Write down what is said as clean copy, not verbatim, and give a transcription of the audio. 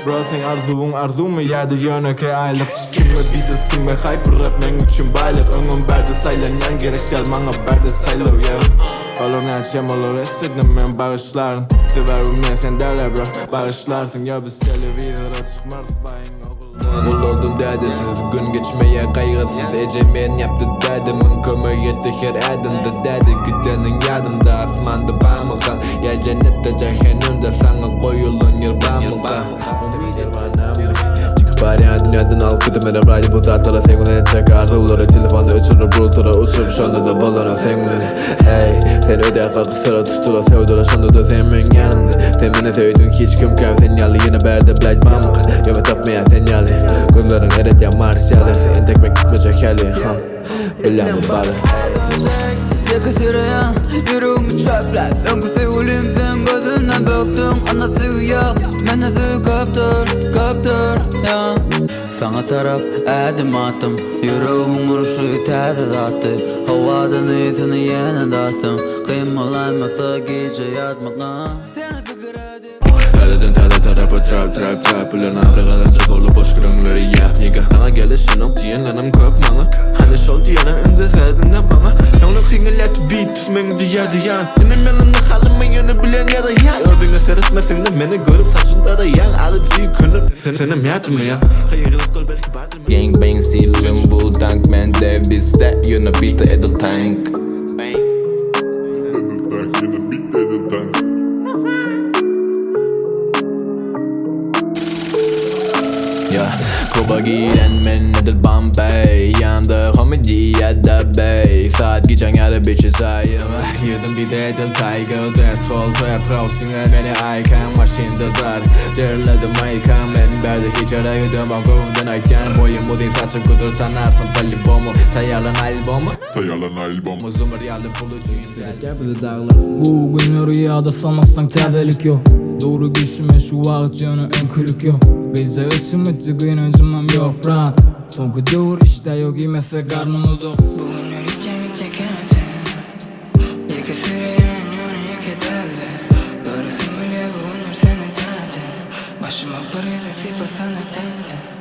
Bro seň arzuwyň arzuwmy ýa-da ýönekeý aýlyk Kime biznes kime hyper rap meň üçin baýlyk Öňüm bärde saýlanýan gerek däl maňa bärde saýlaw yeah Olar näçe olar etsedim men bagyşlaryn Sebäbi men sen däl bro bagyşlarsyň ýa biz telewizora çykmarys baýyň ogul Ulaldym dädesiz, gün geçmeýär gaýgysyz Ejem meni ýapdy dädemiň kömegi etdi her ädimde Däde gideniň ýadymda asmanda bamyka Ýa jennetde jähennemde saňa goýulan ýer bamyka Çykyp barýan dünýäden alyp gidemenem raýdy bu zatlara Seň bilen etjek arzuwlary telefony öçürip bulutlara uçup şonda-da bolana seň bilen Eý, sen öýdäki gysyra tutula söwdala şonda-da sen meň ýanymda Sen meni söýdüň hiç kim kem sen ýaly ýene bärde blät bamyka Ýöne tapmaýan sen ýaly Gözleriň eredýän Mars ýaly Entek men gitmejek häli ha Bilýän bu bary. Ýeke syraýan ýüregimi çöpläp Öňki söýgülim sen gözümden bökdüň Anna söýgi ýok mende söýgi köpdür köpdür ýa. Saňa tarap ädim atdym Ýüregimiň urşy täze zatdy Howadan ysyny ýene datdym Kyn bolaýmasa gije ýatmak Seni pikir edip. Täzeden täze tarapa trap trap trap bilen abraý gazanjak bolup boş gürrüňleri ýap nigga Saňa gelişenok diýenlerem köp maňa Hany şol diýene indi serediňdä maňa Ýoňla hiňňilýärdi beat meň diýýärdi ýan Inim ýanynda halymy ýöne bilen ýaraýan Özüňe seretmeseňde meni görüp saçyň daraýaň Aly jüýkünip senem ýatmaýaň Gygyryp gör belki bardyr Gang bang sildim bu tank mende bizde ýöne beatde edil tank. Yeah, Kluba giren men edil Bombay Ýanymda homie diýýä-de bae Saat gijäň ýary bitches aýym Girdim beat'e edil Tiger Dancehall trap house diňe meni aýkan Maşynda dar derledim maýkam Men bärde hiç ýere gidemok göwümden aýtýan Boýum uzyn saçym küdür tanarsyň polýubomu Taýýarlan albomy Taýýarlan albomy Zumur ýaly pul üçin Sebäpkär bizi daglar. Gowy günleri ýada salmasaň täzelik ýok Dogry gülşüme şu wagt ýöne öňkülik ýok Gyza ösüm ötdi gynanjymam ýok brat Soňky döwür işdä ýok iýmese garnymyz dok. Bu günler gitýän gitýän käte Ýeke süreýän ýöne ýeke dälde Göresim gelýär bu günler seni täte Başyma bir gezek sypasana täte.